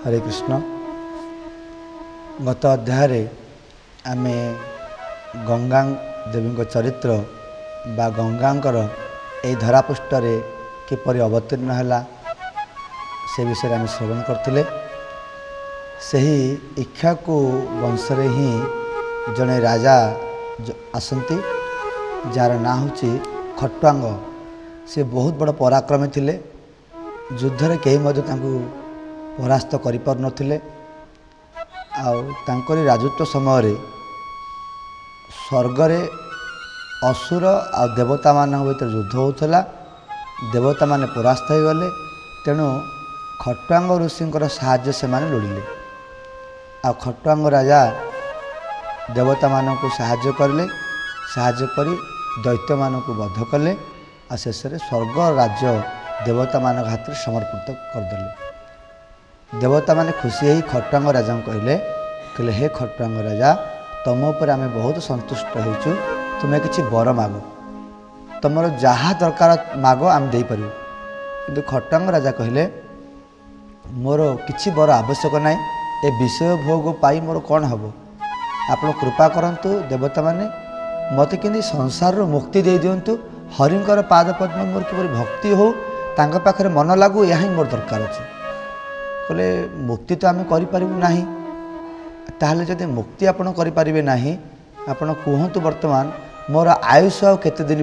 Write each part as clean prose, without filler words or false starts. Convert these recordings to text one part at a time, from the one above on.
ହରେ କୃଷ୍ଣ। ଗତ ଅଧ୍ୟାୟରେ ଆମେ ଗଙ୍ଗା ଦେବୀଙ୍କ ଚରିତ୍ର ବା ଗଙ୍ଗାଙ୍କର ଏହି ଧରାପୃଷ୍ଠରେ କିପରି ଅବତୀର୍ଣ୍ଣ ହେଲା, ସେ ବିଷୟରେ ଆମେ ଶ୍ରବଣ କରିଥିଲେ। ସେହି ଇକ୍ଷ୍ୱାକୁ ବଂଶରେ ହିଁ ଜଣେ ରାଜା ଆସନ୍ତି, ଯାହାର ନାଁ ହେଉଛି ଖଟ୍ୱାଙ୍ଗ। ସେ ବହୁତ ବଡ଼ ପରାକ୍ରମୀ ଥିଲେ। ଯୁଦ୍ଧରେ କେହି ମଧ୍ୟ ତାଙ୍କୁ ପରାସ୍ତ କରିପାରୁନଥିଲେ। ଆଉ ତାଙ୍କରି ରାଜତ୍ୱ ସମୟରେ ସ୍ୱର୍ଗରେ ଅସୁର ଆଉ ଦେବତାମାନଙ୍କ ଭିତରେ ଯୁଦ୍ଧ ହେଉଥିଲା। ଦେବତାମାନେ ପରାସ୍ତ ହୋଇଗଲେ। ତେଣୁ ଖଟ୍ୱାଙ୍ଗ ଋଷିଙ୍କର ସାହାଯ୍ୟ ସେମାନେ ଲୋଡ଼ିଲେ। ଆଉ ଖଟ୍ୱାଙ୍ଗ ରାଜା ଦେବତାମାନଙ୍କୁ ସାହାଯ୍ୟ କଲେ। ସାହାଯ୍ୟ କରି ଦୈତ୍ୟମାନଙ୍କୁ ବଧ କଲେ ଆଉ ଶେଷରେ ସ୍ୱର୍ଗ ରାଜ୍ୟ ଦେବତାମାନଙ୍କ ହାତରେ ସମର୍ପିତ କରିଦେଲେ। ଦେବତାମାନେ ଖୁସି ହେଇ ଖଟ୍ୱାଙ୍ଗ ରାଜାଙ୍କୁ କହିଲେ, ହେ ଖଟ୍ୱାଙ୍ଗ ରାଜା, ତୁମ ଉପରେ ଆମେ ବହୁତ ସନ୍ତୁଷ୍ଟ ହେଇଛୁ। ତୁମେ କିଛି ବର ମାଗ, ତୁମର ଯାହା ଦରକାର ମାଗ, ଆମେ ଦେଇପାରିବୁ। କିନ୍ତୁ ଖଟ୍ୱାଙ୍ଗ ରାଜା କହିଲେ, ମୋର କିଛି ବର ଆବଶ୍ୟକ ନାହିଁ। ଏ ବିଷୟ ଭୋଗ ପାଇ ମୋର କ'ଣ ହେବ? ଆପଣ କୃପା କରନ୍ତୁ ଦେବତାମାନେ, ମୋତେ କେମିତି ସଂସାରରୁ ମୁକ୍ତି ଦେଇଦିଅନ୍ତୁ। ହରିଙ୍କର ପାଦ ପଦ୍ମ ମୋର କିପରି ଭକ୍ତି ହେଉ, ତାଙ୍କ ପାଖରେ ମନ ଲାଗୁ, ଏହା ହିଁ ମୋର ଦରକାର ଅଛି। କହିଲେ, ମୁକ୍ତି ତ ଆମେ କରିପାରିବୁ ନାହିଁ। ତାହେଲେ ଯଦି ମୁକ୍ତି ଆପଣ କରିପାରିବେ ନାହିଁ, ଆପଣ କୁହନ୍ତୁ ବର୍ତ୍ତମାନ ମୋର ଆୟୁଷ ଆଉ କେତେ ଦିନ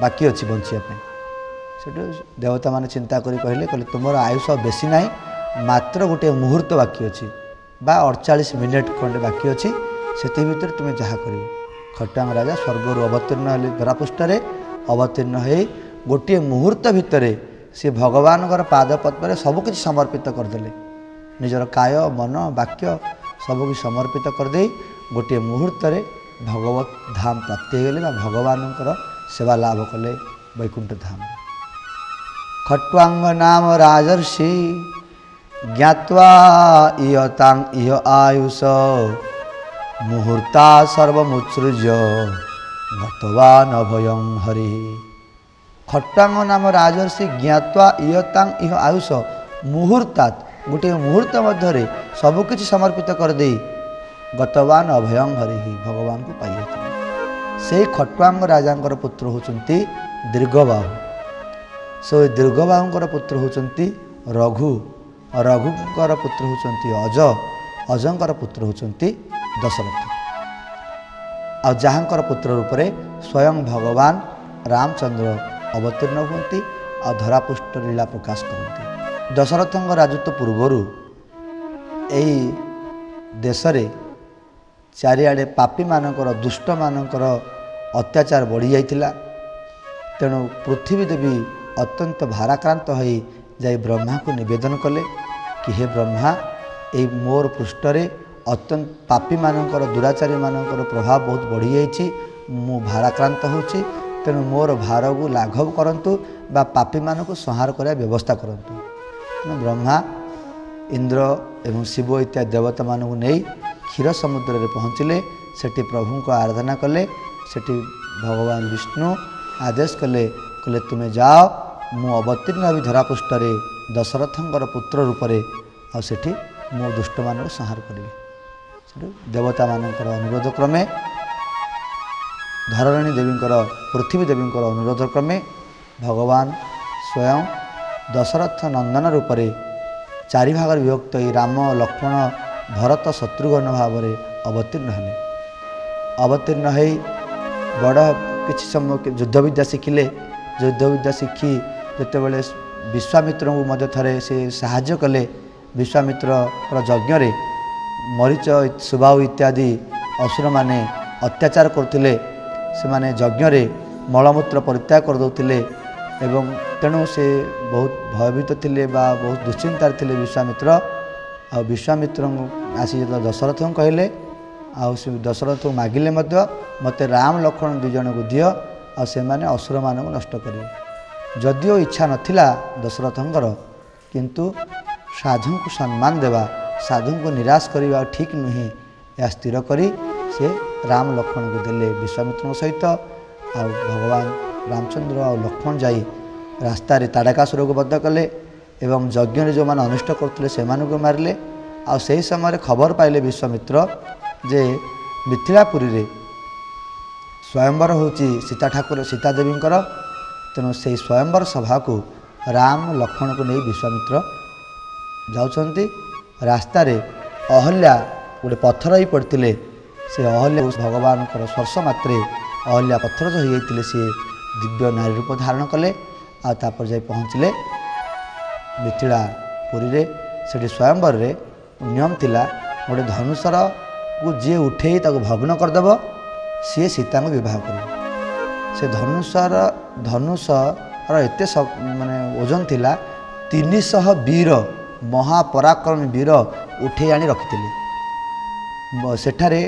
ବାକି ଅଛି ବଞ୍ଚିବା ପାଇଁ? ସେଠୁ ଦେବତାମାନେ ଚିନ୍ତା କରି କହିଲେ, ତୁମର ଆୟୁଷ ଆଉ ବେଶୀ ନାହିଁ, ମାତ୍ର ଗୋଟିଏ ମୁହୂର୍ତ୍ତ ବାକି ଅଛି ବା 48 ମିନିଟ୍ ଖଣ୍ଡେ ବାକି ଅଛି। ସେଥି ଭିତରେ ତୁମେ ଯାହା କରିବ। ଖଟ୍ୱାଙ୍ଗ ରାଜା ସ୍ୱର୍ଗରୁ ଅବତୀର୍ଣ୍ଣ ହେଲେ। ଧରାପୃଷ୍ଠରେ ଅବତୀର୍ଣ୍ଣ ହେଇ ଗୋଟିଏ ମୁହୂର୍ତ୍ତ ଭିତରେ ସେ ଭଗବାନଙ୍କର ପାଦ ପଦ୍ମରେ ସବୁକିଛି ସମର୍ପିତ କରିଦେଲେ। ନିଜର କାୟ, ମନ, ବାକ୍ୟ ସବୁକିଛି ସମର୍ପିତ କରିଦେଇ ଗୋଟିଏ ମୁହୂର୍ତ୍ତରେ ଭଗବତ ଧାମ ପ୍ରାପ୍ତି ହୋଇଗଲେ ବା ଭଗବାନଙ୍କର ସେବା ଲାଭ କଲେ ବୈକୁଣ୍ଠ ଧାମ। ଖଟ୍ୱାଙ୍ଗ ନାମ ରାଜର୍ଷି ଜ୍ଞାତ୍ୱା ଇୟତାଂ ଇହ ଆୟୁଷ ମୁହୂର୍ତ୍ତା ସର୍ବମୁତ୍ସୃଜ୍ୟ ଗତବାନ ଅଭୟଂ ହରି। ଖଟ୍ୱାଙ୍ଗ ନାମ ରାଜର୍ଷି ଜ୍ଞାତ୍ୱା ଇୟତାଂ ଇହ ଆୟୁଷ ମୁହୂର୍ତ୍ତାତ୍, ଗୋଟିଏ ମୁହୂର୍ତ୍ତ ମଧ୍ୟରେ ସବୁକିଛି ସମର୍ପିତ କରିଦେଇ ଗତବାନ ଅଭୟଂ ହରିହି, ଭଗବାନଙ୍କୁ ପାଇଯାଇଥିଲେ। ସେଇ ଖଟ୍ୱାଙ୍ଗ ରାଜାଙ୍କର ପୁତ୍ର ହେଉଛନ୍ତି ଦୀର୍ଘବାହୁ। ସେ ଦୀର୍ଘବାହୁଙ୍କର ପୁତ୍ର ହେଉଛନ୍ତି ରଘୁ। ରଘୁଙ୍କର ପୁତ୍ର ହେଉଛନ୍ତି ଅଜ। ଅଜଙ୍କର ପୁତ୍ର ହେଉଛନ୍ତି ଦଶରଥ। ଆଉ ଯାହାଙ୍କର ପୁତ୍ର ରୂପରେ ସ୍ୱୟଂ ଭଗବାନ ରାମଚନ୍ଦ୍ର ଅବତୀର୍ଣ୍ଣ ହୁଅନ୍ତି ଆଉ ଧରାପୃଷ୍ଠ ଲୀଳା ପ୍ରକାଶ କରନ୍ତି। ଦଶରଥଙ୍କ ରାଜତ୍ୱ ପୂର୍ବରୁ ଏହି ଦେଶରେ ଚାରିଆଡ଼େ ପାପୀମାନଙ୍କର, ଦୁଷ୍ଟମାନଙ୍କର ଅତ୍ୟାଚାର ବଢ଼ିଯାଇଥିଲା। ତେଣୁ ପୃଥିବୀ ଦେବୀ ଅତ୍ୟନ୍ତ ଭାରାକ୍ରାନ୍ତ ହୋଇ ଯାଇ ବ୍ରହ୍ମାକୁ ନିବେଦନ କଲେ କି, ହେ ବ୍ରହ୍ମା, ଏଇ ମୋର ପୃଷ୍ଠରେ ଅତ୍ୟନ୍ତ ପାପୀମାନଙ୍କର, ଦୁରାଚାରୀମାନଙ୍କର ପ୍ରଭାବ ବହୁତ ବଢ଼ିଯାଇଛି। ମୁଁ ଭାରାକ୍ରାନ୍ତ ହେଉଛି। ତେଣୁ ମୋର ଭାରକୁ ଲାଘବ କରନ୍ତୁ ବା ପାପୀମାନଙ୍କୁ ସଂହାର କରିବା ବ୍ୟବସ୍ଥା କରନ୍ତୁ। ତେଣୁ ବ୍ରହ୍ମା ଇନ୍ଦ୍ର ଏବଂ ଶିବ ଇତ୍ୟାଦି ଦେବତାମାନଙ୍କୁ ନେଇ କ୍ଷୀର ସମୁଦ୍ରରେ ପହଞ୍ଚିଲେ। ସେଠି ପ୍ରଭୁଙ୍କ ଆରାଧନା କଲେ। ସେଠି ଭଗବାନ ବିଷ୍ଣୁ ଆଦେଶ କଲେ, କହିଲେ, ତୁମେ ଯାଅ, ମୁଁ ଅବତୀର୍ଣ୍ଣ ହେବି ଧରାପୃଷ୍ଠରେ ଦଶରଥଙ୍କର ପୁତ୍ର ରୂପରେ ଆଉ ସେଠି ମୁଁ ଦୁଷ୍ଟମାନଙ୍କୁ ସଂହାର କରିବି। ସେଠୁ ଦେବତାମାନଙ୍କର ଅନୁରୋଧ କ୍ରମେ, ଧରଣୀ ଦେବୀଙ୍କର, ପୃଥିବୀ ଦେବୀଙ୍କର ଅନୁରୋଧ କ୍ରମେ ଭଗବାନ ସ୍ୱୟଂ ଦଶରଥ ନନ୍ଦନ ରୂପରେ ଚାରି ଭାଗରେ ବିଭକ୍ତ ହୋଇ ରାମ, ଲକ୍ଷ୍ମଣ, ଭରତ, ଶତ୍ରୁଘ୍ନ ଭାବରେ ଅବତୀର୍ଣ୍ଣ ହେଲେ। ଅବତୀର୍ଣ୍ଣ ହୋଇ ବଡ଼ କିଛି ସମୟ ଯୁଦ୍ଧବିଦ୍ୟା ଶିଖିଲେ। ଯୁଦ୍ଧବିଦ୍ୟା ଶିଖି ଯେତେବେଳେ ବିଶ୍ୱାମିତ୍ରଙ୍କୁ ମଧ୍ୟ ଥରେ ସେ ସାହାଯ୍ୟ କଲେ, ବିଶ୍ୱାମିତ୍ରଙ୍କର ଯଜ୍ଞରେ ମରିଚ, ସୁବାହୁ ଇତ୍ୟାଦି ଅସୁରମାନେ ଅତ୍ୟାଚାର କରୁଥିଲେ। ସେମାନେ ଯଜ୍ଞରେ ମଳମୂତ୍ର ପରିତ୍ୟାଗ କରିଦେଉଥିଲେ ଏବଂ ତେଣୁ ସେ ବହୁତ ଭୟଭୀତ ଥିଲେ ବା ବହୁତ ଦୁଶ୍ଚିନ୍ତାରେ ଥିଲେ ବିଶ୍ୱାମିତ୍ର। ଆଉ ବିଶ୍ୱାମିତ୍ରଙ୍କୁ ଆସି ଯେତେବେଳେ ଦଶରଥଙ୍କୁ କହିଲେ ଆଉ ସେ ଦଶରଥଙ୍କୁ ମାଗିଲେ ମଧ୍ୟ, ମୋତେ ରାମ ଲକ୍ଷ୍ମଣ ଦୁଇ ଜଣଙ୍କୁ ଦିଅ ଆଉ ସେମାନେ ଅସୁରମାନଙ୍କୁ ନଷ୍ଟ କରିବେ। ଯଦିଓ ଇଚ୍ଛା ନଥିଲା ଦଶରଥଙ୍କର, କିନ୍ତୁ ସାଧୁଙ୍କୁ ସମ୍ମାନ ଦେବା, ସାଧୁଙ୍କୁ ନିରାଶ କରିବା ଠିକ୍ ନୁହେଁ, ଏହା ସ୍ଥିର କରି ସେ ରାମ ଲକ୍ଷ୍ମଣଙ୍କୁ ଦେଲେ ବିଶ୍ୱାମିତ୍ରଙ୍କ ସହିତ। ଆଉ ଭଗବାନ ରାମଚନ୍ଦ୍ର ଆଉ ଲକ୍ଷ୍ମଣ ଯାଇ ରାସ୍ତାରେ ତାଡ଼କାସୁରକୁ ବଧ କଲେ ଏବଂ ଯଜ୍ଞରେ ଯେଉଁମାନେ ଅନିଷ୍ଟ କରୁଥିଲେ ସେମାନଙ୍କୁ ମାରିଲେ। ଆଉ ସେହି ସମୟରେ ଖବର ପାଇଲେ ବିଶ୍ୱାମିତ୍ର ଯେ ମିଥିଳାପୁରୀରେ ସ୍ୱୟଂବର ହେଉଛି ସୀତା ଠାକୁର ସୀତା ଦେବୀଙ୍କର। ତେଣୁ ସେହି ସ୍ୱୟଂବର ସଭାକୁ ରାମ ଲକ୍ଷ୍ମଣକୁ ନେଇ ବିଶ୍ୱାମିତ୍ର ଯାଉଛନ୍ତି। ରାସ୍ତାରେ ଅହଲ୍ୟା ଗୋଟେ ପଥର ହେଇ ପଡ଼ିଥିଲେ। ସେ ଅହଲ୍ୟା ଭଗବାନଙ୍କର ସ୍ପର୍ଶ ମାତ୍ରେ ଅହଲ୍ୟା ପଥର ଯେଉଁ ହେଇଯାଇଥିଲେ, ସିଏ ଦିବ୍ୟ ନାରୀ ରୂପ ଧାରଣ କଲେ। ଆଉ ତାପରେ ଯାଇ ପହଞ୍ଚିଲେ ମିଥିଳା ପୁରୀରେ। ସେଠି ସ୍ୱୟଂବରରେ ନିୟମ ଥିଲା, ଗୋଟେ ଧନୁଶରକୁ ଯିଏ ଉଠେଇ ତାକୁ ଭଗ୍ନ କରିଦେବ, ସିଏ ସୀତାଙ୍କୁ ବିବାହ କରିବ। ସେ ଧନୁଶର ଏତେ ମାନେ ଓଜନ ଥିଲା, 300 ବୀର, ମହାପରାକ୍ରମୀ ବୀର ଉଠେଇ ଆଣି ରଖିଥିଲେ। ସେଠାରେ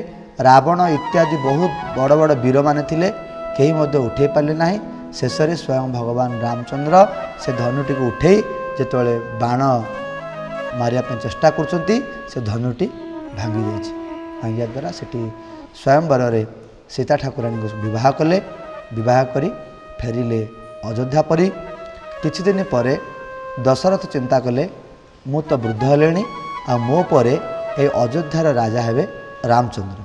ରାବଣ ଇତ୍ୟାଦି ବହୁତ ବଡ଼ ବଡ଼ ବୀରମାନେ ଥିଲେ, କେହି ମଧ୍ୟ ଉଠେଇ ପାରିଲେ ନାହିଁ। ଶେଷରେ ସ୍ୱୟଂ ଭଗବାନ ରାମଚନ୍ଦ୍ର ସେ ଧନୁଟିକୁ ଉଠେଇ ଯେତେବେଳେ ବାଣ ମାରିବା ପାଇଁ ଚେଷ୍ଟା କରୁଛନ୍ତି, ସେ ଧନୁଟି ଭାଙ୍ଗି ଯାଇଛି। ଭାଙ୍ଗିବା ଦ୍ୱାରା ସେଠି ସ୍ୱୟଂବରରେ ସୀତା ଠାକୁରାଣୀଙ୍କୁ ବିବାହ କଲେ। ବିବାହ କରି ଫେରିଲେ ଅଯୋଧ୍ୟା ପରି। କିଛି ଦିନ ପରେ ଦଶରଥ ଚିନ୍ତା କଲେ, ମୁଁ ତ ବୃଦ୍ଧ ହେଲେଣି, ଆଉ ମୋ ପରେ ଏ ଅଯୋଧ୍ୟାର ରାଜା ହେବେ ରାମଚନ୍ଦ୍ର।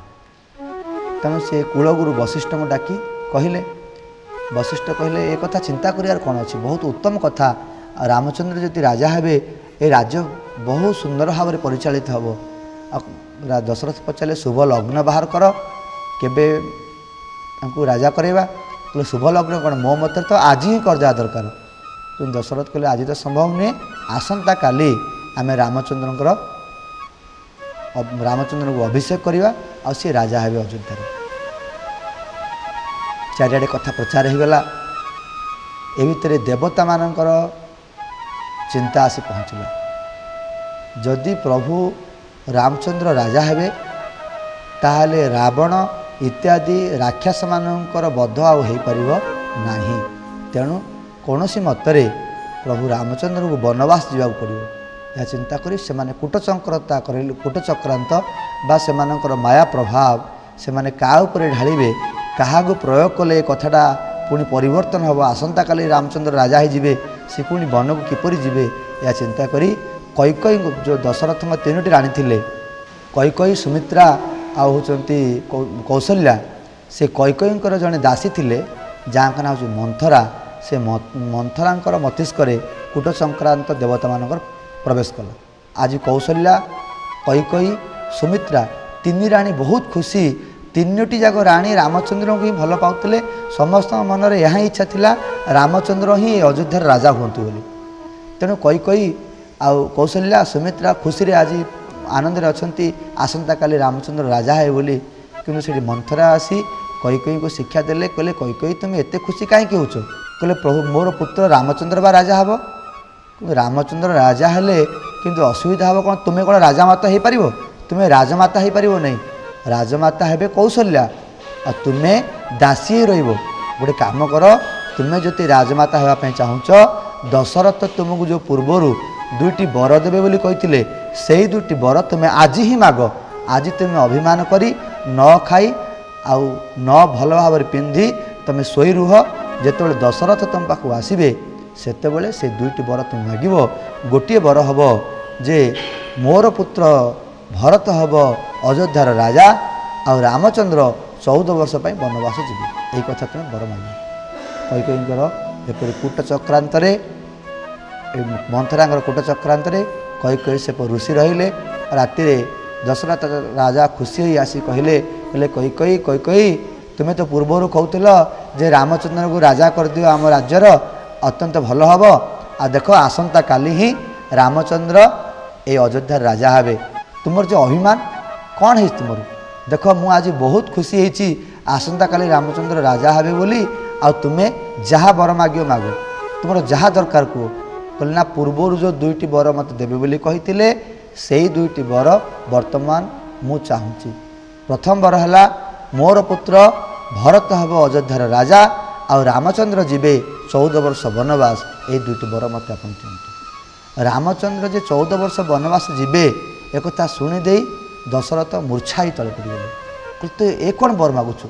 ତେଣୁ ସେ କୁଳଗୁରୁ ବଶିଷ୍ଠଙ୍କୁ ଡାକି କହିଲେ। ବଶିଷ୍ଠ କହିଲେ, ଏ କଥା ଚିନ୍ତା କରିବାର କ'ଣ ଅଛି? ବହୁତ ଉତ୍ତମ କଥା। ଆଉ ରାମଚନ୍ଦ୍ର ଯଦି ରାଜା ହେବେ, ଏ ରାଜ୍ୟ ବହୁତ ସୁନ୍ଦର ଭାବରେ ପରିଚାଳିତ ହେବ। ଆଉ ଦଶରଥ ପଚାରିଲେ, ଶୁଭ ଲଗ୍ନ ବାହାର କର, କେବେ ତାଙ୍କୁ ରାଜା କରାଇବା? କହିଲେ, ଶୁଭ ଲଗ୍ନ କ'ଣ? ମୋ ମତରେ ତ ଆଜି ହିଁ କରିଦେବା ଦରକାର। କିନ୍ତୁ ଦଶରଥ କହିଲେ, ଆଜି ତ ସମ୍ଭବ ନୁହେଁ, ଆସନ୍ତାକାଲି ଆମେ ରାମଚନ୍ଦ୍ରଙ୍କୁ ଅଭିଷେକ କରିବା ଆଉ ସିଏ ରାଜା ହେବେ ଅଯୋଧ୍ୟାରେ। ଚାରିଆଡ଼େ କଥା ପ୍ରଚାର ହୋଇଗଲା। ଏ ଭିତରେ ଦେବତାମାନଙ୍କର ଚିନ୍ତା ଆସି ପହଞ୍ଚିଲା, ଯଦି ପ୍ରଭୁ ରାମଚନ୍ଦ୍ର ରାଜା ହେବେ, ତାହେଲେ ରାବଣ ଇତ୍ୟାଦି ରାକ୍ଷସମାନଙ୍କର ବଧ ଆଉ ହୋଇପାରିବ ନାହିଁ। ତେଣୁ କୌଣସି ମତରେ ପ୍ରଭୁ ରାମଚନ୍ଦ୍ରଙ୍କୁ ବନବାସ ଯିବାକୁ ପଡ଼ିବ। ଏହା ଚିନ୍ତା କରି ସେମାନେ କୂଟଚକ୍ରତା କରିଲେ। କୂଟଚକ୍ରାନ୍ତ ବା ସେମାନଙ୍କର ମାୟା ପ୍ରଭାବ ସେମାନେ କାହା ଉପରେ ଢାଳିବେ, କାହାକୁ ପ୍ରୟୋଗ କଲେ ଏ କଥାଟା ପୁଣି ପରିବର୍ତ୍ତନ ହେବ, ଆସନ୍ତାକାଲି ରାମଚନ୍ଦ୍ର ରାଜା ହେଇଯିବେ, ସେ ପୁଣି ବନକୁ କିପରି ଯିବେ, ଏହା ଚିନ୍ତା କରି କୈକେୟୀଙ୍କୁ, ଯେଉଁ ଦଶରଥଙ୍କ ତିନୋଟି ରାଣୀ ଥିଲେ, କୈକେୟୀ, ସୁମିତ୍ରା ଆଉ ହେଉଛନ୍ତି କୌଶଲ୍ୟା, ସେ କୈକେୟୀଙ୍କର ଜଣେ ଦାସୀ ଥିଲେ, ଯାହାଙ୍କ ନାଁ ହେଉଛି ମନ୍ଥରା। ସେ ମନ୍ଥରାଙ୍କର ମସ୍ତିଷ୍କରେ କୂଟ ସଂକ୍ରାନ୍ତ ଦେବତାମାନଙ୍କର ପ୍ରବେଶ କଲା। ଆଜି କୌଶଲ୍ୟା, କୈକେୟୀ, ସୁମିତ୍ରା ତିନି ରାଣୀ ବହୁତ ଖୁସି। ତିନୋଟି ଯାକ ରାଣୀ ରାମଚନ୍ଦ୍ରଙ୍କୁ ହିଁ ଭଲ ପାଉଥିଲେ। ସମସ୍ତଙ୍କ ମନରେ ଏହା ହିଁ ଇଚ୍ଛା ଥିଲା, ରାମଚନ୍ଦ୍ର ହିଁ ଏ ଅଯୋଧ୍ୟାର ରାଜା ହୁଅନ୍ତୁ ବୋଲି। ତେଣୁ କୈକେୟୀ ଆଉ କୌଶଲ୍ୟା, ସୁମିତ୍ରା ଖୁସିରେ ଆଜି ଆନନ୍ଦରେ ଅଛନ୍ତି, ଆସନ୍ତାକାଲି ରାମଚନ୍ଦ୍ର ରାଜା ହେବେ ବୋଲି। କିନ୍ତୁ ସେଠି ମନ୍ଥରା ଆସି କୈକେୟୀଙ୍କୁ ଶିକ୍ଷା ଦେଲେ। କହିଲେ, କୈକେୟୀ, ତୁମେ ଏତେ ଖୁସି କାହିଁକି ହେଉଛ? କହିଲେ, ପ୍ରଭୁ, ମୋର ପୁତ୍ର ରାମଚନ୍ଦ୍ର ବା ରାଜା ହେବ। କିନ୍ତୁ ରାମଚନ୍ଦ୍ର ରାଜା ହେଲେ କିନ୍ତୁ ଅସୁବିଧା ହେବ କ'ଣ? ତୁମେ କ'ଣ ରାଜାମାତା ହେଇପାରିବ? ତୁମେ ରାଜମାତା ହେଇପାରିବ ନାହିଁ। ରାଜମାତା ହେବେ କୌଶଲ୍ୟା, ଆଉ ତୁମେ ଦାସୀ ହେଇ ରହିବ। ଗୋଟେ କାମ କର, ତୁମେ ଯଦି ରାଜମାତା ହେବା ପାଇଁ ଚାହୁଁଛ, ଦଶରଥ ତୁମକୁ ଯେଉଁ ପୂର୍ବରୁ ଦୁଇଟି ବର ଦେବେ ବୋଲି କହିଥିଲେ, ସେଇ ଦୁଇଟି ବର ତୁମେ ଆଜି ହିଁ ମାଗ। ଆଜି ତୁମେ ଅଭିମାନ କରି ନ ଖାଇ ଆଉ ନ ଭଲ ଭାବରେ ପିନ୍ଧି ତୁମେ ଶୋଇ ରୁହ। ଯେତେବେଳେ ଦଶରଥ ତୁମ ପାଖକୁ ଆସିବେ, ସେତେବେଳେ ସେ ଦୁଇଟି ବର ତୁମେ ମାଗିବ। ଗୋଟିଏ ବର ହେବ ଯେ ମୋର ପୁତ୍ର ଭରତ ହେବ ଅଯୋଧ୍ୟାର ରାଜା, ଆଉ ରାମଚନ୍ଦ୍ର 14 ବର୍ଷ ପାଇଁ ବନବାସ ଯିବେ। ଏଇ କଥା ତୁମେ ବର ମାଗିବ। କୈକେୟୀଙ୍କର ଏପରି କୂଟ ଚକ୍ରାନ୍ତରେ, ଏ ମନ୍ଥରାଙ୍କର କୂଟ ଚକ୍ରାନ୍ତରେ କୈକେୟୀ ସେ ରୁଷି ରହିଲେ। ରାତିରେ ଦଶରଥ ରାଜା ଖୁସି ହୋଇ ଆସି କହିଲେ, କହିଲେ, କୈକେୟୀ, କୈକେୟୀ, ତୁମେ ତ ପୂର୍ବରୁ କହୁଥିଲ ଯେ ରାମଚନ୍ଦ୍ରଙ୍କୁ ରାଜା କରିଦିଅ ଆମ ରାଜ୍ୟର, ଅତ୍ୟନ୍ତ ଭଲ ହେବ। ଆଉ ଦେଖ, ଆସନ୍ତାକାଲି ହିଁ ରାମଚନ୍ଦ୍ର ଏଇ ଅଯୋଧ୍ୟାର ରାଜା ହେବେ। ତୁମର ଯେଉଁ ଅଭିମାନ କ'ଣ ହେଇଛି ତୁମର? ଦେଖ, ମୁଁ ଆଜି ବହୁତ ଖୁସି ହେଇଛି, ଆସନ୍ତାକାଲି ରାମଚନ୍ଦ୍ର ରାଜା ହେବେ ବୋଲି। ଆଉ ତୁମେ ଯାହା ବର ମାଗିବ ମାଗ, ତୁମର ଯାହା ଦରକାର କୁହ। କହିଲେ, ନା, ପୂର୍ବରୁ ଯେଉଁ ଦୁଇଟି ବର ମୋତେ ଦେବେ ବୋଲି କହିଥିଲେ, ସେଇ ଦୁଇଟି ବର ବର୍ତ୍ତମାନ ମୁଁ ଚାହୁଁଛି। ପ୍ରଥମ ବର ହେଲା ମୋର ପୁତ୍ର ଭରତ ହେବ ଅଯୋଧ୍ୟାର ରାଜା, ଆଉ ରାମଚନ୍ଦ୍ର ଯିବେ 14 ବର୍ଷ ବନବାସ। ଏଇ ଦୁଇଟି ବର ମୋତେ ଆପଣ ଦିଅନ୍ତୁ। ରାମଚନ୍ଦ୍ର ଯେ 14 ବର୍ଷ ବନବାସ ଯିବେ, ଏକଥା ଶୁଣିଦେଇ ଦଶରଥ ମୂର୍ଚ୍ଛା ହେଇ ତଳେ ପଡ଼ିଗଲେ। କହିଲେ, ତୁ ଏ କ'ଣ ବର ମାଗୁଛୁ?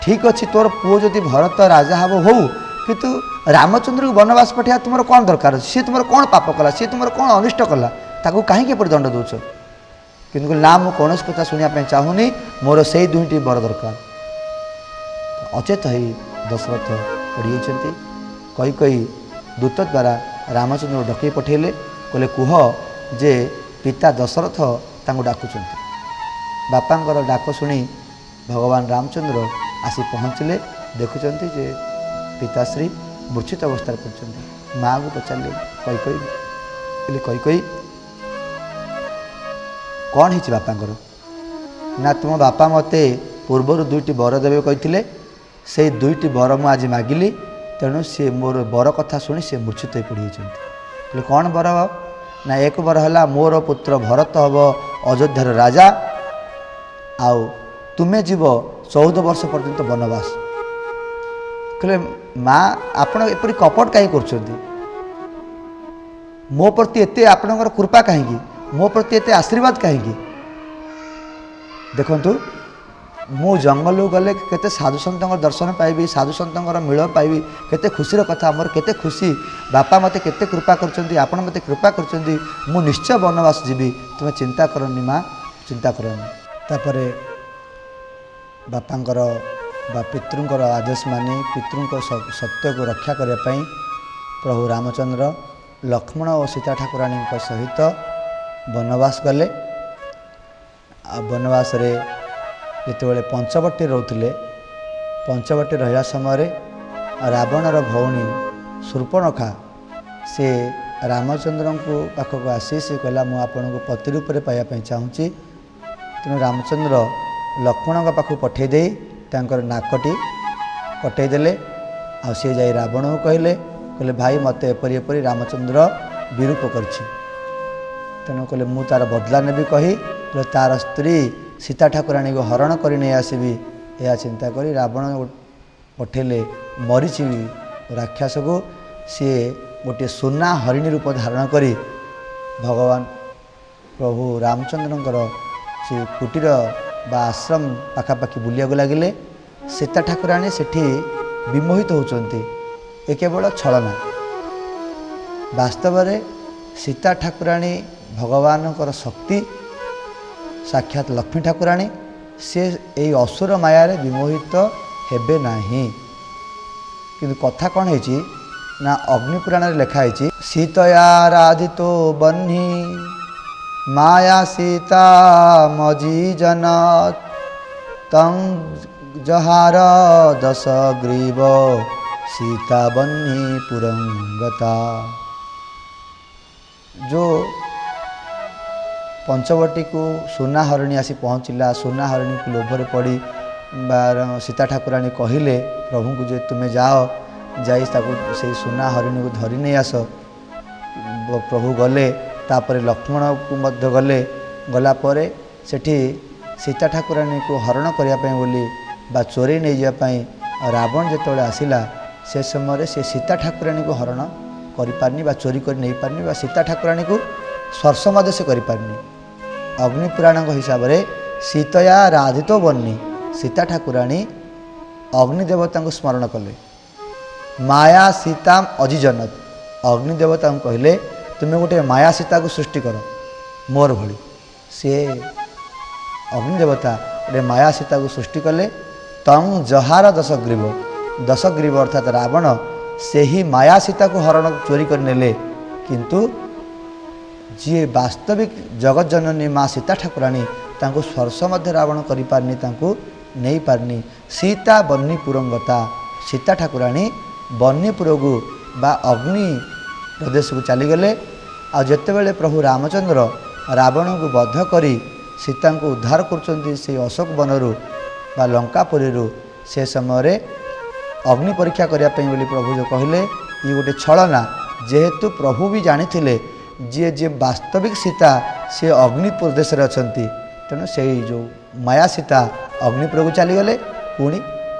ଠିକ୍ ଅଛି, ତୋର ପୁଅ ଯଦି ଭରତ ରାଜା ହେବ ହଉ, କିନ୍ତୁ ରାମଚନ୍ଦ୍ରକୁ ବନବାସ ପଠାଇବା ତୁମର କ'ଣ ଦରକାର ଅଛି? ସିଏ ତୁମର କ'ଣ ପାପ କଲା? ସିଏ ତୁମର କ'ଣ ଅନିଷ୍ଟ କଲା? ତାକୁ କାହିଁକି ଏପରି ଦଣ୍ଡ ଦେଉଛ? କିନ୍ତୁ କହିଲେ, ନା, ମୁଁ କୌଣସି କଥା ଶୁଣିବା ପାଇଁ ଚାହୁଁନି, ମୋର ସେଇ ଦୁଇଟି ବର ଦରକାର। ଅଚେତ ହେଇ ଦଶରଥ ପଡ଼ିଯାଇଛନ୍ତି। କହି କହି ଦୂତ ଦ୍ୱାରା ରାମଚନ୍ଦ୍ରକୁ ଡକେଇ ପଠାଇଲେ। କହିଲେ, କୁହ ଯେ ପିତା ଦଶରଥ ତାଙ୍କୁ ଡାକୁଛନ୍ତି। ବାପାଙ୍କର ଡାକ ଶୁଣି ଭଗବାନ ରାମଚନ୍ଦ୍ର ଆସି ପହଞ୍ଚିଲେ। ଦେଖୁଛନ୍ତି ଯେ ପିତାଶ୍ରୀ ମୂର୍ଚ୍ଛିତ ଅବସ୍ଥାରେ ପଡ଼ିଛନ୍ତି। ମାଆକୁ ପଚାରିଲେ, କୈକେୟୀ, କହିଲେ, କୈକେୟୀ, କ'ଣ ହେଇଛି ବାପାଙ୍କର? ନା, ତୁମ ବାପା ମୋତେ ପୂର୍ବରୁ ଦୁଇଟି ବର ଦେବେ କହିଥିଲେ। ସେଇ ଦୁଇଟି ବର ମୁଁ ଆଜି ମାଗିଲି, ତେଣୁ ସିଏ ମୋର ବର କଥା ଶୁଣି ସେ ମୂର୍ଚ୍ଛିତ ହୋଇ ପଡ଼ିଯାଇଛନ୍ତି। କହିଲେ, କ'ଣ ବର? ନା, ଏକ ବର ହେଲା ମୋର ପୁତ୍ର ଭରତ ହେବ ଅଯୋଧ୍ୟାର ରାଜା, ଆଉ ତୁମେ ଯିବ 14 ବର୍ଷ ପର୍ଯ୍ୟନ୍ତ ବନବାସ। କହିଲେ, ମା, ଆପଣ ଏପରି କପଟ କାହିଁ କରୁଛନ୍ତି? ମୋ ପ୍ରତି ଏତେ ଆପଣଙ୍କର କୃପା କାହିଁକି? ମୋ ପ୍ରତି ଏତେ ଆଶୀର୍ବାଦ କାହିଁକି? ଦେଖନ୍ତୁ, ମୁଁ ଜଙ୍ଗଲକୁ ଗଲେ କେତେ ସାଧୁସନ୍ଥଙ୍କର ଦର୍ଶନ ପାଇବି, ସାଧୁସନ୍ଥଙ୍କର ମିଳ ପାଇବି, କେତେ ଖୁସିର କଥା ମୋର, କେତେ ଖୁସି। ବାପା ମୋତେ କେତେ କୃପା କରିଛନ୍ତି, ଆପଣ ମୋତେ କୃପା କରିଛନ୍ତି। ମୁଁ ନିଶ୍ଚୟ ବନବାସ ଯିବି, ତୁମେ ଚିନ୍ତା କରନି ମା, ଚିନ୍ତା କରନି। ତାପରେ ବାପାଙ୍କର ବା ପିତୃଙ୍କର ଆଦେଶ ମାନି, ପିତୃଙ୍କ ସତ୍ୟକୁ ରକ୍ଷା କରିବା ପାଇଁ ପ୍ରଭୁ ରାମଚନ୍ଦ୍ର ଲକ୍ଷ୍ମଣ ଓ ସୀତା ଠାକୁରାଣୀଙ୍କ ସହିତ ବନବାସ ଗଲେ। ଆଉ ବନବାସରେ ଯେତେବେଳେ ପଞ୍ଚବଟୀ ରହୁଥିଲେ, ପଞ୍ଚବଟୀ ରହିବା ସମୟରେ ରାବଣର ଭଉଣୀ ସୂର୍ପଣଖା ସେ ରାମଚନ୍ଦ୍ରଙ୍କୁ ପାଖକୁ ଆସି ସେ କହିଲା, ମୁଁ ଆପଣଙ୍କୁ ପତି ରୂପରେ ପାଇବା ପାଇଁ ଚାହୁଁଛି। ତେଣୁ ରାମଚନ୍ଦ୍ର ଲକ୍ଷ୍ମଣଙ୍କ ପାଖକୁ ପଠାଇ ଦେଇ ତାଙ୍କର ନାକଟି କଟାଇ ଦେଲେ। ଆଉ ସିଏ ଯାଇ ରାବଣକୁ କହିଲେ, କହିଲେ, ଭାଇ, ମୋତେ ଏପରି ଏପରି ରାମଚନ୍ଦ୍ର ବିରୂପ କରିଛି। ତେଣୁ କହିଲେ, ମୁଁ ତା'ର ବଦଲା ନେବି କହି, କହିଲେ, ତା'ର ସ୍ତ୍ରୀ ସୀତା ଠାକୁରାଣୀକୁ ହରଣ କରି ନେଇ ଆସିବି। ଏହା ଚିନ୍ତା କରି ରାବଣ ପଠେଇଲେ ମରିଚି ରାକ୍ଷସକୁ। ସିଏ ଗୋଟିଏ ସୁନା ହରିଣୀ ରୂପ ଧାରଣ କରି ଭଗବାନ ପ୍ରଭୁ ରାମଚନ୍ଦ୍ରଙ୍କର ସେ କୁଟୀର ବା ଆଶ୍ରମ ପାଖାପାଖି ବୁଲିବାକୁ ଲାଗିଲେ। ସୀତା ଠାକୁରାଣୀ ସେଠି ବିମୋହିତ ହେଉଛନ୍ତି। ଏ କେବଳ ଛଳନା। ବାସ୍ତବରେ ସୀତା ଠାକୁରାଣୀ ଭଗବାନଙ୍କର ଶକ୍ତି, ସାକ୍ଷାତ ଲକ୍ଷ୍ମୀ ଠାକୁରାଣୀ। ସେ ଏଇ ଅସୁର ମାୟାରେ ବିମୋହିତ ହେବେ ନାହିଁ। କିନ୍ତୁ କଥା କ'ଣ ହେଇଛି ନା, ଅଗ୍ନିପୁରାଣରେ ଲେଖା ହେଇଛି, ସୀତୟା ରାଧିତୋ ବହ୍ନି ମାୟା ସୀତା ମଜିଜନ ତଂ ଜହାର ଦଶଗ୍ରୀବ ସୀତା ବହ୍ନି ପୁରଙ୍ଗତା। ଯେଉଁ ପଞ୍ଚବଟୀକୁ ସୁନା ହରିଣୀ ଆସି ପହଞ୍ଚିଲା, ସୁନା ହରିଣୀକୁ ଲୋଭରେ ପଡ଼ି ବା ସୀତା ଠାକୁରାଣୀ କହିଲେ ପ୍ରଭୁଙ୍କୁ ଯେ ତୁମେ ଯାଅ, ଯାଇ ତାକୁ ସେଇ ସୁନା ହରିଣୀକୁ ଧରି ନେଇ ଆସ। ପ୍ରଭୁ ଗଲେ, ତାପରେ ଲକ୍ଷ୍ମଣକୁ ମଧ୍ୟ ଗଲେ। ଗଲା ପରେ ସେଠି ସୀତା ଠାକୁରାଣୀକୁ ହରଣ କରିବା ପାଇଁ ବୋଲି ବା ଚୋରେଇ ନେଇଯିବା ପାଇଁ ରାବଣ ଯେତେବେଳେ ଆସିଲା, ସେ ସମୟରେ ସେ ସୀତା ଠାକୁରାଣୀକୁ ହରଣ କରିପାରିନି ବା ଚୋରି କରି ନେଇପାରିନି ବା ସୀତା ଠାକୁରାଣୀକୁ ସ୍ପର୍ଶ ମଧ୍ୟ ସେ କରିପାରିନି। ଅଗ୍ନିପୁରାଣଙ୍କ ହିସାବରେ ସୀତୟା ରାଧିତ ବହ୍ନି, ସୀତା ଠାକୁରାଣୀ ଅଗ୍ନିଦେବତାଙ୍କୁ ସ୍ମରଣ କଲେ। ମାୟା ସୀତାମ ଅଜିଜନତ, ଅଗ୍ନିଦେବତାଙ୍କୁ କହିଲେ, ତୁମେ ଗୋଟିଏ ମାୟା ସୀତାକୁ ସୃଷ୍ଟି କର ମୋର ଭଳି। ସିଏ ଅଗ୍ନିଦେବତା ଗୋଟେ ମାୟା ସୀତାକୁ ସୃଷ୍ଟି କଲେ। ତଂ ଜହାର ଦଶଗ୍ରୀବ, ଦଶଗ୍ରୀବ ଅର୍ଥାତ୍ ରାବଣ ସେହି ମାୟା ସୀତାକୁ ହରଣ ଚୋରି କରିନେଲେ। କିନ୍ତୁ ଯିଏ ବାସ୍ତବିକ ଜଗତଜନନୀ ମା ସୀତା ଠାକୁରାଣୀ, ତାଙ୍କୁ ସ୍ପର୍ଶ ମଧ୍ୟ ରାବଣ କରିପାରିନି, ତାଙ୍କୁ ନେଇପାରିନି। ସୀତା ବହ୍ନିପୁରଙ୍ଗତା, ସୀତା ଠାକୁରାଣୀ ବହ୍ନିପୁରକୁ ବା ଅଗ୍ନି ପ୍ରଦେଶକୁ ଚାଲିଗଲେ। ଆଉ ଯେତେବେଳେ ପ୍ରଭୁ ରାମଚନ୍ଦ୍ର ରାବଣକୁ ବଧ କରି ସୀତାଙ୍କୁ ଉଦ୍ଧାର କରୁଛନ୍ତି ସେଇ ଅଶୋକ ବନରୁ ବା ଲଙ୍କାପୁରୀରୁ, ସେ ସମୟରେ ଅଗ୍ନି ପରୀକ୍ଷା କରିବା ପାଇଁ ବୋଲି ପ୍ରଭୁ ଯେଉଁ କହିଲେ, ଇଏ ଗୋଟେ ଛଳନା। ଯେହେତୁ ପ୍ରଭୁ ବି ଜାଣିଥିଲେ ଯିଏ ଯିଏ ବାସ୍ତବିକ ସୀତା ସିଏ ଅଗ୍ନି ପ୍ରଦେଶରେ ଅଛନ୍ତି, ତେଣୁ ସେଇ ଯେଉଁ ମାୟା ସୀତା ଅଗ୍ନିପୁରକୁ ଚାଲିଗଲେ। ପୁଣି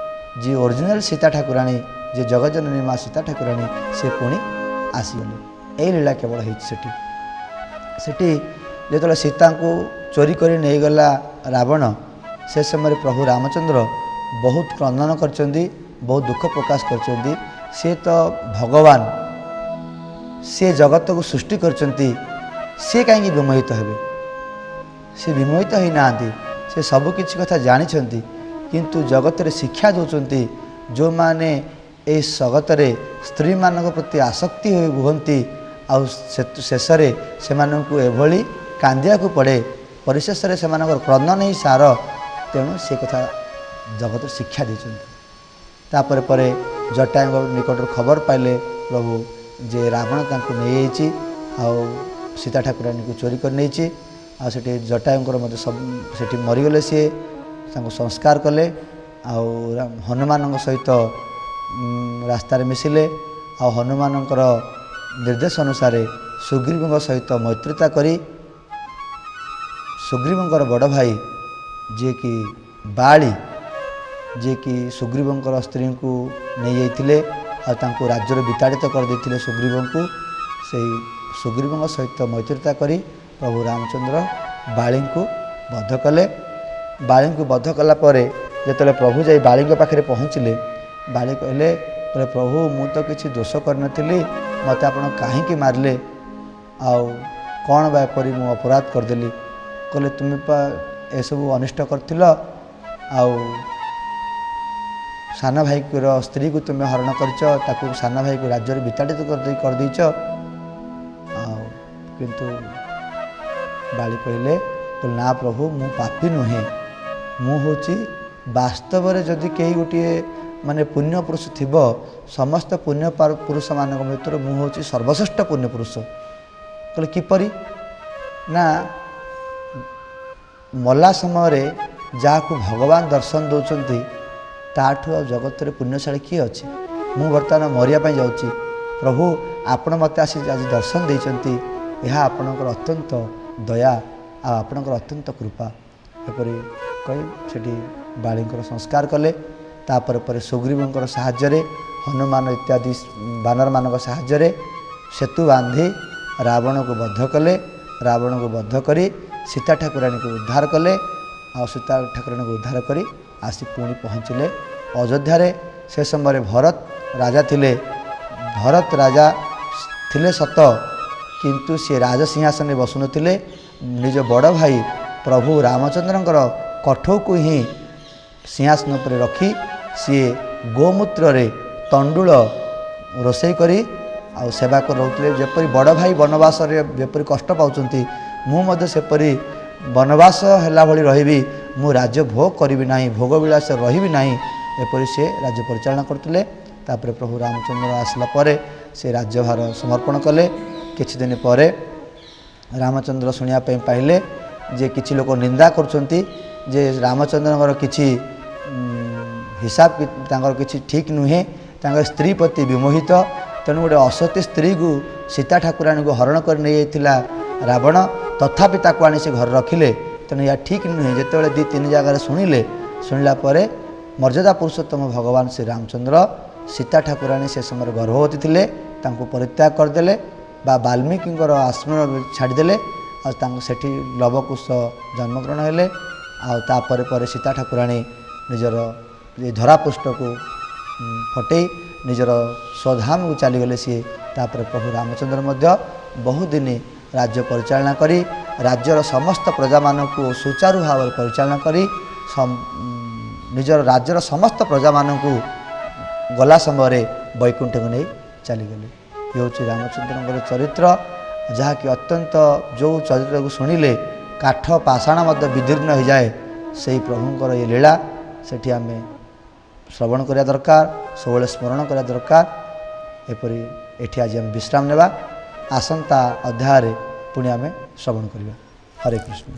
ଯିଏ ଅରିଜିନାଲ ସୀତା ଠାକୁରାଣୀ, ଯିଏ ଜଗତଜନନୀ ମା ସୀତା ଠାକୁରାଣୀ, ସେ ପୁଣି ଆସିଗଲେ। ଏଇ ଲୀଳା କେବଳ ହେଇଛି ସେଠି। ସେଠି ଯେତେବେଳେ ସୀତାଙ୍କୁ ଚୋରି କରି ନେଇଗଲା ରାବଣ, ସେ ସମୟରେ ପ୍ରଭୁ ରାମଚନ୍ଦ୍ର ବହୁତ କ୍ରନ୍ଦନ କରିଛନ୍ତି, ବହୁତ ଦୁଃଖ ପ୍ରକାଶ କରିଛନ୍ତି। ସେ ତ ଭଗବାନ, ସେ ଜଗତକୁ ସୃଷ୍ଟି କରିଛନ୍ତି, ସେ କାହିଁକି ବିମୋହିତ ହେବେ? ସେ ବିମୋହିତ ହେଇନାହାନ୍ତି, ସେ ସବୁକିଛି କଥା ଜାଣିଛନ୍ତି, କିନ୍ତୁ ଜଗତରେ ଶିକ୍ଷା ଦେଉଛନ୍ତି। ଯେଉଁମାନେ ଏହି ଜଗତରେ ସ୍ତ୍ରୀମାନଙ୍କ ପ୍ରତି ଆସକ୍ତି ହୋଇ ରୁହନ୍ତି ଆଉ ଶେଷରେ ସେମାନଙ୍କୁ ଏଭଳି କାନ୍ଦିବାକୁ ପଡ଼େ, ପରିଶେଷରେ ସେମାନଙ୍କର କ୍ରନ୍ଦନ ହିଁ ସାର। ତେଣୁ ସେ କଥା ଜଗତରେ ଶିକ୍ଷା ଦେଇଛନ୍ତି। ତାପରେ ପରେ ଜଟାୟୁଙ୍କ ନିକଟରୁ ଖବର ପାଇଲେ ପ୍ରଭୁ ଯେ ରାବଣ ତାଙ୍କୁ ନେଇଯାଇଛି ଆଉ ସୀତା ଠାକୁରାଣୀକୁ ଚୋରି କରି ନେଇଛି। ଆଉ ସେଠି ଜଟାୟୁଙ୍କର ମଧ୍ୟ ସବୁ ସେଠି ମରିଗଲେ, ସିଏ ତାଙ୍କୁ ସଂସ୍କାର କଲେ ଆଉ ହନୁମାନଙ୍କ ସହିତ ରାସ୍ତାରେ ମିଶିଲେ। ଆଉ ହନୁମାନଙ୍କର ନିର୍ଦ୍ଦେଶ ଅନୁସାରେ ସୁଗ୍ରୀବଙ୍କ ସହିତ ମୈତ୍ରୀତା କରି ସୁଗ୍ରୀବଙ୍କର ବଡ଼ ଭାଇ ଯିଏକି ବାଳି, ଯିଏକି ସୁଗ୍ରୀବଙ୍କର ସ୍ତ୍ରୀଙ୍କୁ ନେଇଯାଇଥିଲେ ଆଉ ତାଙ୍କୁ ରାଜ୍ୟରୁ ବିତାଡ଼ିତ କରିଦେଇଥିଲେ ସୁଗ୍ରୀବଙ୍କୁ, ସେଇ ସୁଗ୍ରୀବଙ୍କ ସହିତ ମୈତ୍ରୀତା କରି ପ୍ରଭୁ ରାମଚନ୍ଦ୍ର ବାଳିଙ୍କୁ ବଧ କଲେ। ବାଳିଙ୍କୁ ବଧ କଲା ପରେ ଯେତେବେଳେ ପ୍ରଭୁ ଯାଇ ବାଳିଙ୍କ ପାଖରେ ପହଞ୍ଚିଲେ, ବାଳି କହିଲେ, କହିଲେ, ପ୍ରଭୁ, ମୁଁ ତ କିଛି ଦୋଷ କରିନଥିଲି, ମୋତେ ଆପଣ କାହିଁକି ମାରିଲେ ଆଉ କ'ଣ ବା ଏପରି ମୁଁ ଅପରାଧ କରିଦେଲି? କହିଲେ, ତୁମେ ପା ଏସବୁ ଅନିଷ୍ଟ କରିଥିଲ ଆଉ ସାନ ଭାଇର ସ୍ତ୍ରୀକୁ ତୁମେ ହରଣ କରିଛ, ତାକୁ ସାନ ଭାଇକୁ ରାଜ୍ୟରେ ବିତାଡ଼ିତ କରିଦେଇଛ। ଆଉ କିନ୍ତୁ ବାଳି କହିଲେ, କହିଲେ, ନା ପ୍ରଭୁ, ମୁଁ ପାପୀ ନୁହେଁ। ମୁଁ ହେଉଛି ବାସ୍ତବରେ ଯଦି କେହି ଗୋଟିଏ ମାନେ ପୁଣ୍ୟ ପୁରୁଷ ଥିବ, ସମସ୍ତ ପୁଣ୍ୟ ପୁରୁଷମାନଙ୍କ ଭିତରୁ ମୁଁ ହେଉଛି ସର୍ବଶ୍ରେଷ୍ଠ ପୁଣ୍ୟ ପୁରୁଷ। କହିଲେ, କିପରି? ନା, ମଲା ସମୟରେ ଯାହାକୁ ଭଗବାନ ଦର୍ଶନ ଦେଉଛନ୍ତି, ତାଠୁ ଆଉ ଜଗତରେ ପୁଣ୍ୟଶାଳୀ କିଏ ଅଛି? ମୁଁ ବର୍ତ୍ତମାନ ମରିବା ପାଇଁ ଯାଉଛି, ପ୍ରଭୁ, ଆପଣ ମୋତେ ଆସି ଆଜି ଦର୍ଶନ ଦେଇଛନ୍ତି, ଏହା ଆପଣଙ୍କର ଅତ୍ୟନ୍ତ ଦୟା ଆଉ ଆପଣଙ୍କର ଅତ୍ୟନ୍ତ କୃପା। ଏପରି କହି ସେଠି ବାଳିଙ୍କର ସଂସ୍କାର କଲେ। ତାପରେ ପରେ ସୁଗ୍ରୀବଙ୍କର ସାହାଯ୍ୟରେ, ହନୁମାନ ଇତ୍ୟାଦି ବାନରମାନଙ୍କ ସାହାଯ୍ୟରେ ସେତୁ ବାନ୍ଧି ରାବଣକୁ ବଧ କଲେ। ରାବଣକୁ ବଧ କରି ସୀତା ଠାକୁରାଣୀକୁ ଉଦ୍ଧାର କଲେ। ଆଉ ସୀତା ଠାକୁରାଣୀକୁ ଉଦ୍ଧାର କରି ଆସି ପୁଣି ପହଞ୍ଚିଲେ ଅଯୋଧ୍ୟାରେ। ସେ ସମୟରେ ଭରତ ରାଜା ଥିଲେ। ଭରତ ରାଜା ଥିଲେ ସତ, କିନ୍ତୁ ସେ ରାଜସିଂହାସନରେ ବସୁନଥିଲେ। ନିଜ ବଡ଼ ଭାଇ ପ୍ରଭୁ ରାମଚନ୍ଦ୍ରଙ୍କର କଠଉକୁ ହିଁ ସିଂହାସନ ଉପରେ ରଖି ସିଏ ଗୋମୂତ୍ରରେ ତଣ୍ଡୁଳ ରୋଷେଇ କରି ଆଉ ସେବା କରି ରହୁଥିଲେ। ଯେପରି ବଡ଼ ଭାଇ ବନବାସରେ ଯେପରି କଷ୍ଟ ପାଉଛନ୍ତି, ମୁଁ ମଧ୍ୟ ସେପରି ବନବାସ ହେଲା ଭଳି ରହିବି, ମୁଁ ରାଜ୍ୟ ଭୋଗ କରିବି ନାହିଁ, ଭୋଗ ବିଳାସ ରହିବି ନାହିଁ, ଏପରି ସେ ରାଜ୍ୟ ପରିଚାଳନା କରୁଥିଲେ। ତାପରେ ପ୍ରଭୁ ରାମଚନ୍ଦ୍ର ଆସିଲା ପରେ ସେ ରାଜ୍ୟଭାର ସମର୍ପଣ କଲେ। କିଛି ଦିନ ପରେ ରାମଚନ୍ଦ୍ର ଶୁଣିବା ପାଇଁ ପାଇଲେ ଯେ କିଛି ଲୋକ ନିନ୍ଦା କରୁଛନ୍ତି ଯେ ରାମଚନ୍ଦ୍ରଙ୍କର କିଛି ହିସାବ ତାଙ୍କର କିଛି ଠିକ୍ ନୁହେଁ, ତାଙ୍କର ସ୍ତ୍ରୀ ପ୍ରତି ବିମୋହିତ। ତେଣୁ ଗୋଟେ ଅସତୀ ସ୍ତ୍ରୀକୁ, ସୀତା ଠାକୁରାଣୀକୁ ହରଣ କରି ନେଇଯାଇଥିଲା ରାବଣ, ତଥାପି ତାକୁ ଆଣି ସେ ଘରେ ରଖିଲେ, ତେଣୁ ଏହା ଠିକ୍ ନୁହେଁ। ଯେତେବେଳେ ଦୁଇ ତିନି ଜାଗାରେ ଶୁଣିଲେ, ଶୁଣିଲା ପରେ ମର୍ଯ୍ୟାଦା ପୁରୁଷୋତ୍ତମ ଭଗବାନ ଶ୍ରୀ ରାମଚନ୍ଦ୍ର ସୀତା ଠାକୁରାଣୀ ସେ ସମୟରେ ଗର୍ଭବତୀ ଥିଲେ, ତାଙ୍କୁ ପରିତ୍ୟାଗ କରିଦେଲେ ବା ବାଲ୍ମୀକିଙ୍କର ଆଶ୍ରମ ଛାଡ଼ିଦେଲେ। ଆଉ ତାଙ୍କୁ ସେଠି ଲବକୁଶ ଜନ୍ମଗ୍ରହଣ ହେଲେ। ଆଉ ତାପରେ ପରେ ସୀତା ଠାକୁରାଣୀ ନିଜର ଏ ଧରାପୃଷ୍ଠକୁ ଫଟେଇ ନିଜର ସ୍ୱଧାମକୁ ଚାଲିଗଲେ ସିଏ। ତାପରେ ପ୍ରଭୁ ରାମଚନ୍ଦ୍ର ମଧ୍ୟ ବହୁଦିନ ରାଜ୍ୟ ପରିଚାଳନା କରି, ରାଜ୍ୟର ସମସ୍ତ ପ୍ରଜାମାନଙ୍କୁ ସୁଚାରୁ ଭାବରେ ପରିଚାଳନା କରି, ନିଜର ରାଜ୍ୟର ସମସ୍ତ ପ୍ରଜାମାନଙ୍କୁ ଗଲା ସମୟରେ ବୈକୁଣ୍ଠକୁ ନେଇ ଚାଲିଗଲେ। ଇଏ ହେଉଛି ରାମଚନ୍ଦ୍ରଙ୍କର ଚରିତ୍ର, ଯାହାକି ଅତ୍ୟନ୍ତ, ଯେଉଁ ଚରିତ୍ରକୁ ଶୁଣିଲେ କାଠ ପାଷାଣ ମଧ୍ୟ ବିଦୀର୍ଣ୍ଣ ହୋଇଯାଏ, ସେଇ ପ୍ରଭୁଙ୍କର ଏ ଲୀଳା ସେଠି ଆମେ ଶ୍ରବଣ କରିବା ଦରକାର, ସବୁବେଳେ ସ୍ମରଣ କରିବା ଦରକାର। ଏପରି ଏଠି ଆଜି ଆମେ ବିଶ୍ରାମ ନେବା। ଆସନ୍ତା ଅଧ୍ୟାୟରେ ପୁଣି ଆମେ ଶ୍ରବଣ କରିବା। ହରେ କୃଷ୍ଣ।